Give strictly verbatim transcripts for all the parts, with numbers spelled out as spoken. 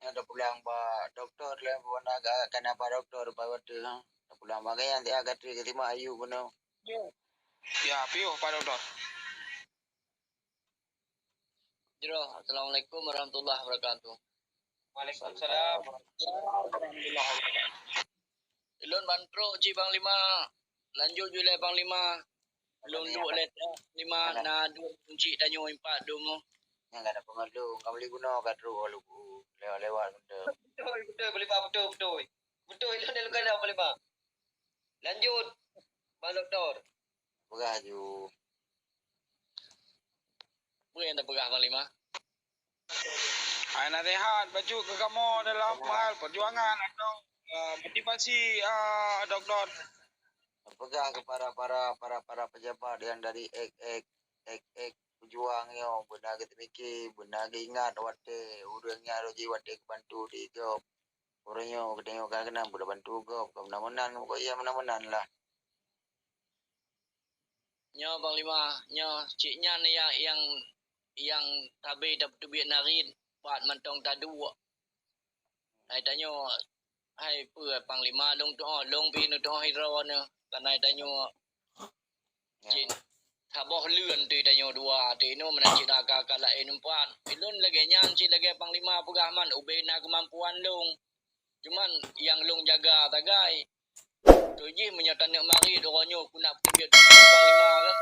Nyan tapulang bak dokto lé, bukan agak kana bak dokto bak watèe, ha. Tapulang bak nyan, tiap kali keusimak ayue bunoe. Ya, piôh bak dokto. Jroh, Assalamualaikum warahmatullahi wabarakatuh. Waalaikumsalam warahmatullahi wabarakatuh. Ulôn ban trok cit Panglima, lanjut ju lé Panglima. Lôn duek lé Panglima, na duek kunci tanyoe empat dum. Nyang ka na peungeut lôn, ka meuli bunoe ka trok lôn lewat-lewat benda. Beutôi, beutôi, Panglima, beutôi, beutôi. Beutôi, lôn dah lôn kena, Panglima. Lanjut, Bang Doktor. Peugah ju. Peue nyang tapeugah Panglima? Hai nasihat bacut keu kamoe dalam hal perjuangan atau, eh, motivasi, eh, Doktor. Peugah keu para, para, para, para pejabat nyang dari ek, ek, ek, ek pejuang nyoe, beuna geuteumiki, beuna geuingat watèe ureueng nyang roh jih watèe geubantu di gob. Uroe nyoe geutanyoe ka keunong, beuna bantu gob, ka meunan-meunan, pokok jih meunan-meunan lah. Nyoe Panglima, nyoe cit nyan nyang, nyang, nyang tabe tapeuteubiet narit, pat mantong taduek. Hai tanyoe, hai peue Panglima lôn tu'oh, lôn pih neutu'oh sidroe nyoe, kan hai tanyoe. Ya. Cit saboh leuen teuh tanyoe dua, teuh inoe meunan cit na ka-ka laén empat. Ulôn lagèe nyan cit lagèe Panglima peugah man, ubé na keumampuan lôn. Cuman nyang lôn jaga sagai. Teuh jih meunyoe taneuk marit uroe nyoe keuneuk peuteubiet Panglima kah.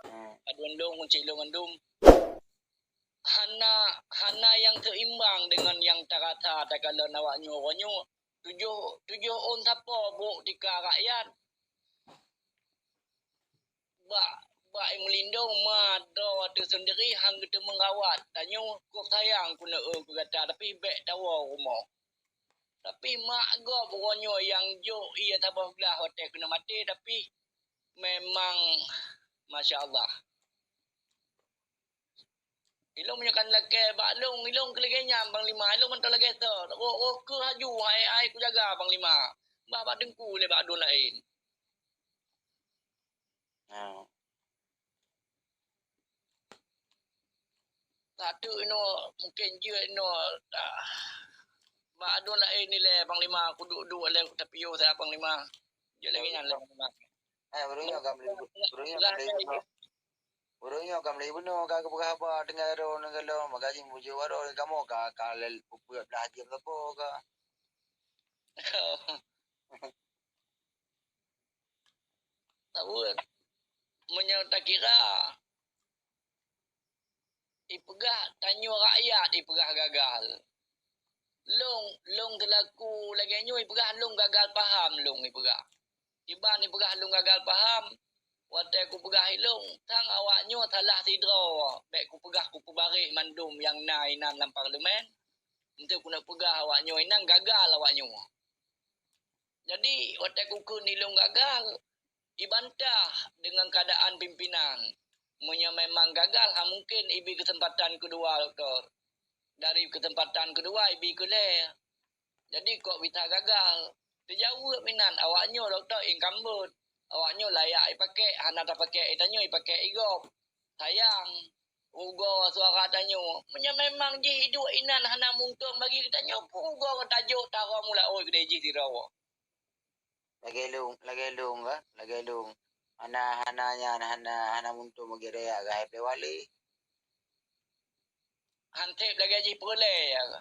Hmm. Padum lôn cit lôn ngon dum. Hana, hana nyang seimbang deungon nyang tarasa takalon awak nyoe uroe nyoe. Tujoh, tujoh ôn sapo brôk tika rakyat. Bak, bak meulindo ma droe teuh seundiri han geuteumeung rawat. Tanyoe kôb sayang keuneuk eu keu gata, tapi bèk tawoe rumoh. Tapi mak gob uroe nyoe nyang jok ie saboh glah watèe keuneuk maté, tapi memang masya Allah. Ilôn meunyoe kan lakèe bak lôn, ilôn keu lagèe nyan Panglima, ilôn mantong lagèe soe. Roh, roh keuh haju, hai, hai kujaga Panglima. Bah bak teungku lé bak dum laén. Nah. Ka teuk inoe, mungken jeuet inoe, ah, bak dum laén ilèe Panglima, kuduek-duek lé tapiyôh sa Panglima. Jeuet lagèe nyan lé Panglima. Eh, ureueng nyoe ka meuli, ureueng nyoe ka meuli bunoe. Ureueng nyoe ka meuli bunoe, ka geupeugah haba tinggai droe ngon gohlom, maka jih mujur baroe kamoe ka, ka lhèe peuet blah jeuem sapo ka. Tabuet. Meunyoe takira, ipeugah tanyoe rakyat ipeugah gagal. Lôn, lôn teulaku lagèe nyoe ipeugah lôn gagal paham lôn ipeugah. Kiban ipeugah lôn gagal paham, watèe kupeugah ilôn, sang awak nyoe salah sidroe, bèk kupeugah kupeubareh mandum nyang na inan lam parlemen. Enteuk keuneuk peugah awak nyoe inan gagal awak nyoe. Jadi, watèe kukheun ilôn gagal, ibantah deungon keuadaan pimpinan. Meunyoe memang gagal, ha mungken ibi keuseumpatan keudua, Doktor. Dari keuseumpatan keudua ibi keulhèe. Jadi, kok bisa gagal? Teujaweueb inan, awak nyoe, Doktor, incumbent. Awak nyoe layak ipakék, hana tapakék itanyoe, ipakék igob. Sayang, rugoe suara tanyoe. Meunyoe memang jih iduek inan hana muntong bagi geutanyoe, peue rugoe ngon tajok tarom ula ôi keudéh jih sidroe. Lagèe lôn, lagèe lôn ka, lagèe lôn. Hana, hana nyan, hana, hana muntong bagi rakyat ka hai lewat lé. Han sép lagèe jih peureulèe ka.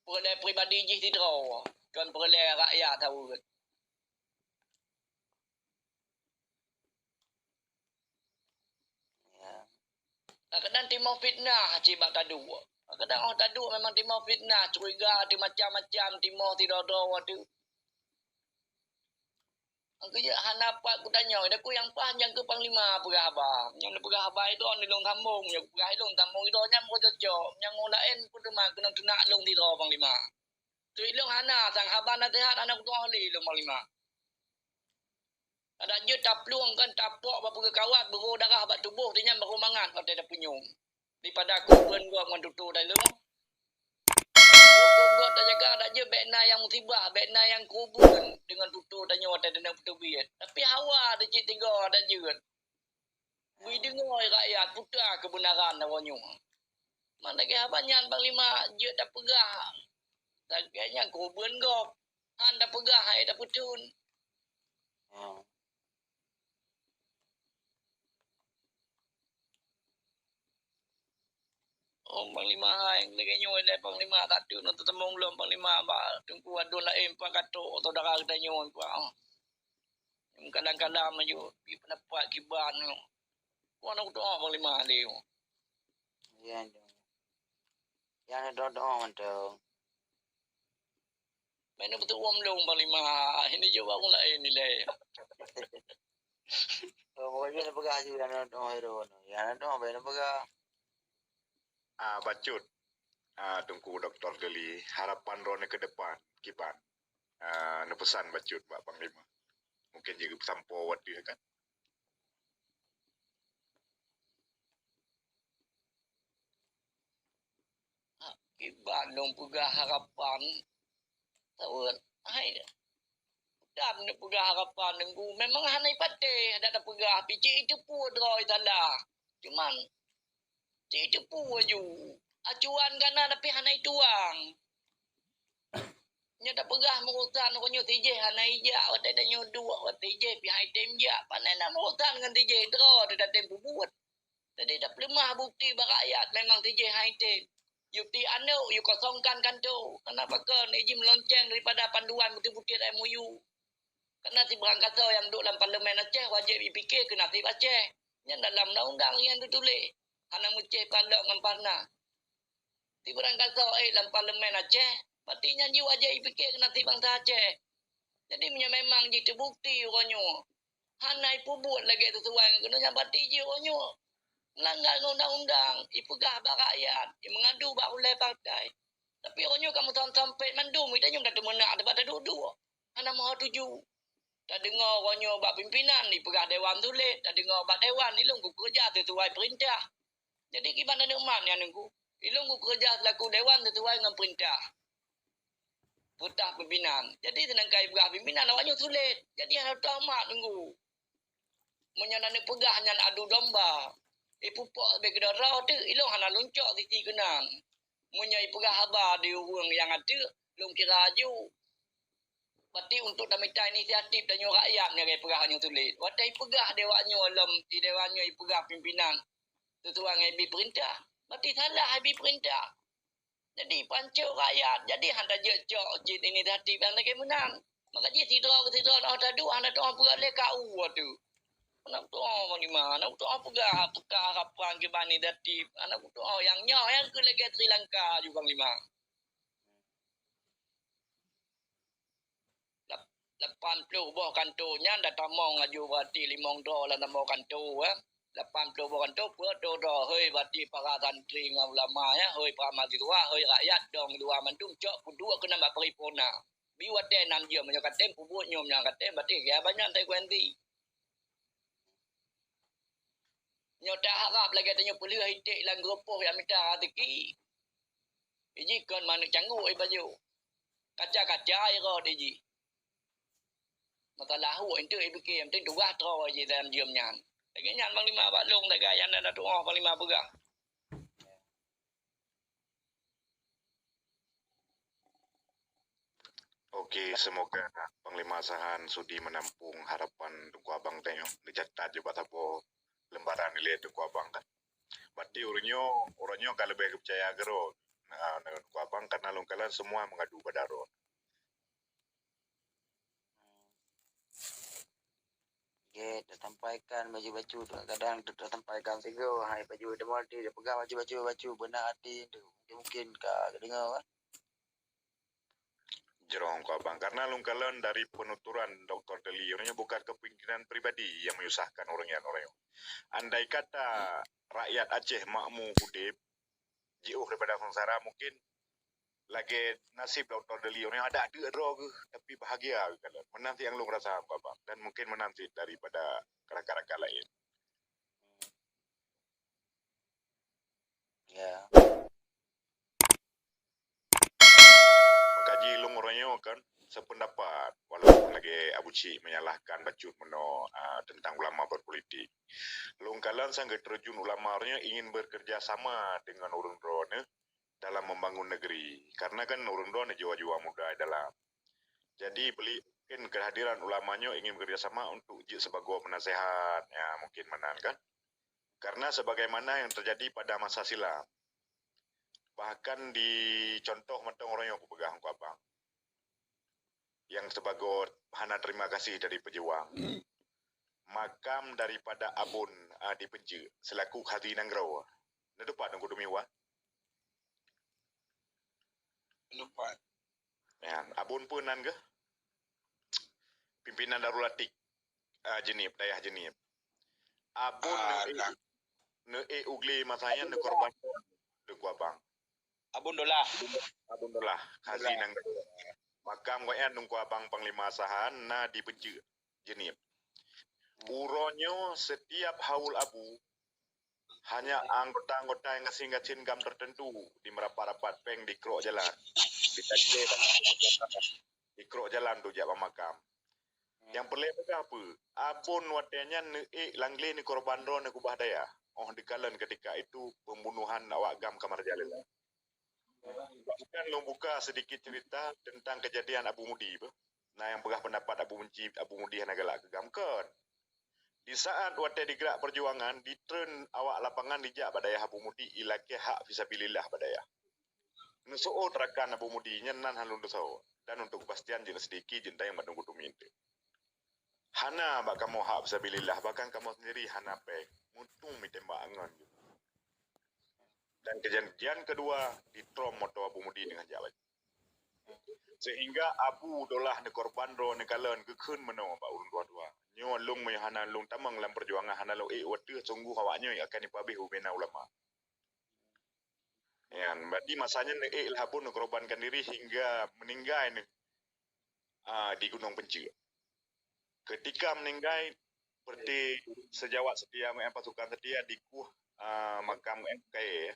Peureulèe pribadi jih sidroe, kon peureulèe rakyat saweue. Ya. Kadang-kadang timoh fitnah cit bak taduek. Kadang-kadang oh taduek memang timoh fitnah, curiga teuh macam-macam, timoh sidroe-droe teuh. Keu jeuet hana pat kutanyong, dak ku nyang paih nyang keu panglima peugah haba. Nyang neupeugah haba idroe ilôn sambong, nyang peugah ilôn sambong idroe nyan meucocok. Nyang ureueng laén pun teuma keunong teunak lôn sidroe panglima. Teuh ilôn hana sang haba naseuhat hana kutu'oh lé ilôn panglima. Adak jeuet taplueng kon tapok bak peue kawat beurô darah bak tuboh, teunyan barô mangat watèe tapeunyum. Daripada kubeureuen gob ngon tutoe tanyoe. Kubeureuen gob tajaga, adak jeuet bèk na nyang musibah, bèk na nyang kubeureuen deungon tutoe tanyoe watèe taneuk peuteubiet. Tapi hawa teuh cit tigoe adak jeuet. Bri deungoe rakyat peue keubeunaran awak nyoe. Man lagèe haba nyan Panglima jeuet tapeugah. Lagèe nyan keureubeuen gob. Han tapeugah hai tapeutheun. Hmm. Oh, Panglima hai, lagèe nyoe lé Panglima, ka teuk nyoe teutamong lom Panglima bak teungku aduen laén, pat ka trok saudara geutanyoe, pat. Kadang-kadang maju, bri peundapat kiban nyoe. Wan aku doa Panglima lé. Ya, ya, doa-doa mantong. Mana betul uang belum Panglima? Ini jawab orang lain nilai. Oh, pokoknya nak pegang aja yang nak doa hero. Yang nak doa, yang nak pegang. Ah, bacut. Ah, Teungku Doktor Deli, harapan droeneuh ke depan, kiban. Ah, neupesan bacut bak Panglima. Mungkin jeuet sampoe watèe kan. Kiban lôn peugah harapan. Tahu, hai, dan neupeugah harapan Teungku. Memang hana ipatéh adak tapeugah, picit iteupeue droe salah. Cuman, cit iteupeue ju. Acuan ka na tapi hana ituang. Nyoe tapeugah meurusan uroe nyoe tijéh hana ijak, watèe tanyoe duek, watèe tijéh pih han item jak, pane na meurusan ngon tijéh, droe teuh tatem peubuet. Jadi tapeuleumah bukti bak rakyat memang tijéh han item. Yue ti aneuk, yue kosongkan kanto. Karena pakon, iji meulonceng daripada panduan bukti-bukti M O U. Karena sibarang kaso nyang duek lam Parlemen Aceh wajéb jipike keu naseb Aceh. Nyan dalam undang-undang nyang teutuléh. Hana meucéh palok ngon parna. Sibarang kaso ék lam Parlemen Aceh, berarti nyan jih wajéb jipike keu naseb bansa Aceh. Jadi meunyoe memang jih teubukti uroe nyoe hana ipeubuet lagèe sisuai ngon keuneuk nyan, berarti jih uroe nyoe meulanggar ngon undang-undang, ipeugah bak rakyat, imeungadu bak ulèe partai. Tapi uroe nyoe ka meusampék mandum, geutanyoe ka teumeunak teuma taduek-duek. Hana meuho tuju. Tadeungoe uroe nyoe bak pimpinan ipeugah dewan sulet, tadeungoe bak dewan ilôn kukeureuja sisuai peurintah. Jadi kiban aneuk mat nyan Teungku, ilôn kukeureuja seulaku dewan sisuai ngon peurintah, peurintah pimpinan. Jadi seunangkan ipeugah pimpinan awak nyoe sulet. Jadi hana teumat Teungku. Meunyoe na neupeugah nyan adu domba, ipupok leubeh keudroe teuk, ilôn hana lôn cok sisi keunan. Meunyoe ipeugah haba di ureueng nyang ateueh, lôn kira aju. Berarti untuk tamita inisiatif tanyoe rakyat nyang ipeugah nyoe sulet. Watèe ipeugah di awak nyoe lom, di dewan nyoe ipeugah pimpinan sisuai ngon ibi peurintah, berarti salah ibi peurintah. Jadi pancok rakyat, jadi han tajok-jok cit inisiatif nyang lagèe meunan. Maka jih sidroe keu sidroe na taduek hana tu'oh peugah lé K U tu. Hana tu'oh Panglima, hana tu'oh peugah, peugah harapan kiban inisiatif, hana tu'oh nyang nyoe nyang keu lagèe Sri Lanka ju Panglima. Lap-, lapan ploh boh kanto nyan dah tamong aju berarti limong droe lam saboh kanto, eh. Lapan ploh boh kanto, peuet droe-droe, hei berarti para santri ngon ulama, ya, hei para mahasiswa, hei rakyat dong luwa mandum cok peuduek keunan bak paripurna. Bi watèe nam jeuem meunyoe katem peubuet nyoe meunyoe katem berarti ya banyak konsekuensi. Nyoe taharap lagèe tanyoe peulheueh iték lam geurupoh nyang mita raseuki. Iji kon manok cangguk ibajoe. Kaca-kaca irot iji. Masalah huk enteuk ipike, yang penting tugaih troe jih dalam jeuem nyan. Lagèe nyan Panglima bak lôn sagai nyang na tu'oh Panglima peugah. Oke, semoga Panglima Sahan sudi menampung harapan Teungku Abang tanyoe. Dicatat juga saboh lembaran ilèe Teungku Abang kan. Berarti ureueng nyoe, ureueng nyoe ka leubeh geupercaya keudroe. Nah, Teungku Abang karena lôn kalon semua mengadu bak droe. Oke, tasampaikan bacut-bacut tu. Kadang tasampaikan sigoe, hai bacut deungon hati, tapeugah bacut-bacut, bacut beuna hati tu. Mungkin, mungkin ka deungoe kan. Jroh Teungku Abang, karena lôn kalon dari penuturan Doktor Deli, ureueng nyoe bukan kepentingan pribadi yang menyusahkan ureueng nyan, ureueng nyoe. Andai kata rakyat Aceh makmu udép, jiôh daripada seungsara, mungkin lagèe nasib Doktor Deli, ureueng nyoe adak deuk droe geuh, tapi bahagia geuh kalon. Meunan cit nyang lôn rasa Teungku Abang, dan mungkin meunan cit daripada rakan-rakan laén. Ya. Maka jih lôn Nyoe kan sependapat, walaupun lagèe Abu Cik menyalahkan bacut meunoe, ah, tentang ulama berpolitik. Lôn kalon sang geuterjun ulama nyoe ingin bekerja sama dengan ureueng droeneuh dalam membangun negeri. Karena kan ureueng droeneuh jiwa-jiwa muda dalam. Jadi beli mungkin kehadiran ulama nyoe ingin bekerja sama untuk jeuet sibagoe penasehat, ya mungkin meunan kan. Karena sebagaimana yang terjadi pada masa silam. Bahkan di contoh mantong uroe nyoe kupeugah ngon abang. Nyang sibagoe hana terima kasih dari pejuang. Makam daripada Abon, ah, di Peunceuk selaku Kazi Nanggroe. Neutupat Teungku Tumiwa? Neutupat. Ya, Abon peue nan geuh? Pimpinan Darul Atik, ah, Jeunieb, dayah Jeunieb. Abon Ah, neuék, neuék u glé masa nyan neukorban Teungku abang. Abon Dolah. Abon Dolah, Kazi Nanggroe. Makam gobnyan Teungku abang Panglima Sahan na di Peunceuk, Jeunieb. Uroe nyoe setiap haul Abu, hanya anggota-anggota nyang gasien-gasien GAM tertentu di meurapat-rapat péng dikrok jalan. Di Tanjung, dikrok jalan tu jak bak makam. Nyang peureulèe peugah peue? Abon watèe nyan neuék lam glé neukorban droeneuh keubah dayah. Óh dikalon ketika itu pembunuhan awak GAM ka merajalela. Bahkan lôn buka sedikit cerita tentang kejadian Abu Mudi beuh. Na nyang peugah pendapat Abu Mudi, Abu Mudi hana galak keu GAM, kon. Di saat watèe digerak perjuangan, ditreun awak lapangan dijak bak dayah Abu Mudi ilakèe hak fisabilillah bak dayah. Neuseuôt rakan Abu Mudi nyan nan hana lôn teusaôt. Dan untuk kepastian jeuet sedikit jeuet tayang bak Teungku Tumiwa. Hana bak kamoe hak fisabilillah, bahkan kamoe sendiri hana péng. Mutung mitembak ngon jih. Dan kejadian kedua, ditrom moto Abu Mudi deungon jak baju. Sehingga Abu Dolah neukorban droe neukalon geukheun meunoe bak ureueng dua-dua. Nyoe lôn meunyoe hana lôn tamong lam perjuangan, hana lôn ék watèe sungguh awak nyoe akan ipabéh ubena ulama. Nyan, berarti masa nyan neuék lah Abon neukorbankan diri hingga meninggai neu-, ah, di Gunong Peunceuk. Ketika meninggai, seperti sejawat setia, eh, pasukan setia dikueh, ah, makam, eh, kayèe, ya.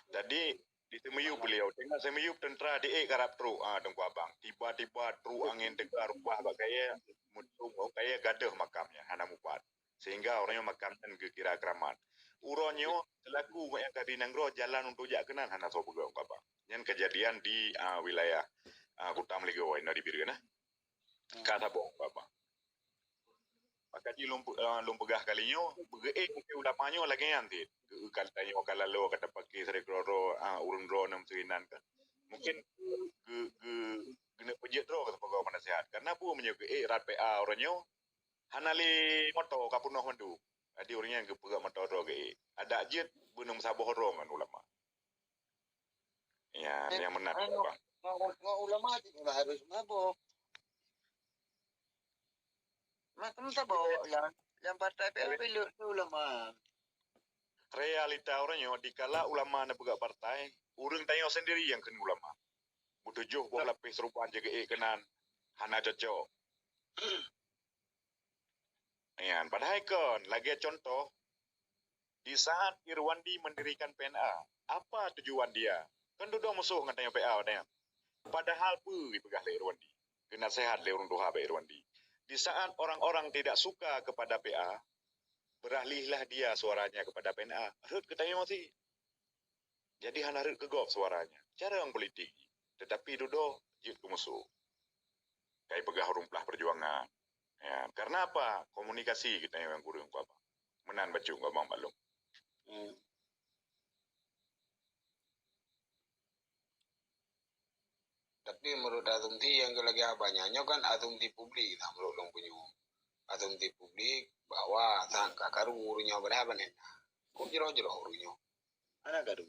Jadi, diseumiyup beliau. Teungoh seumiyup tentara diék karab trok, ah, Teungku abang. Tiba-tiba trok angén teuka reubah bak kayèe, meutrok bak kayèe gadôh makam nyan, hana mupat. Sehingga uroe nyoe makam nyan geukira keuramat. Uroe nyoe, selaku nyang ka di nanggroe jalan untuk jak keunan hana soe peugah Teungku abang. Nyan kejadian di, ah, wilayah, ah, Kuta Meuleugoe, inoe di Bireuen, nah. Ka saboh Teungku abang. Maka jih lôn pe-, ah, lôn peugah kali nyoe, beugeuék mungken ulama nyoe lagèe nyan cit. Geu-, ka tanyoe ka laloe, ka tapaké sidroe-droe, ah, ureueng droeneuh meusinan kan. Mungken geu-, geu-, geuneuk peujeuet droe keu sibagoe penasehat. Karena peue meunyoe geuék rot P A uroe nyoe, hana lé moto ka peunoh mandum. Jadi ureueng nyan geupeugah moto droe geuék. Adak jeuet beuneueng saboh droe ngon ulama. Ya, nyang meunan, Bang. Ngon, ngon ulama cit harus mabök. Macam saboh yang, yang partai P A P lé ulama. Realita uroe nyoe dikala ulama neupeugah partai, ureueng tanyoe sendiri nyang kheun ulama. Beutujoh boh lapéh seuruban jeuet keunan, hana cocok. Nyan, padahai kon, lagèe contoh, di saat Irwandi mendirikan P N A, apa tujuan dia? Kan dudoe musoh ngon tanyoe P A nyan. Padahal peue jipeugah lé Irwandi? Geunasehat lé ureueng tuha bak Irwandi. Di saat orang-orang tidak suka kepada P A, beralihlah dia suaranya kepada P N A. Rhot keu tanyoe cit. Jadi hana rhot keu gob suaranya. Cara nyang politik. Tetapi dudoe jeuet keu musoh. Kai peugah ureueng peulaih perjuangan. Ya, karena apa? Komunikasi kita yang kurang kuat. Meunan bacut ngon Abang Balong. Hmm. Tapi menurut asumsi yang lagèe abang nyan, nyoe kan asumsi publik lah menurut lôn punya. Asumsi publik bahwa sang ka karu ureueng nyoe, padahai ban hana. Kok jroh-jroh ureueng nyoe? Hana karu.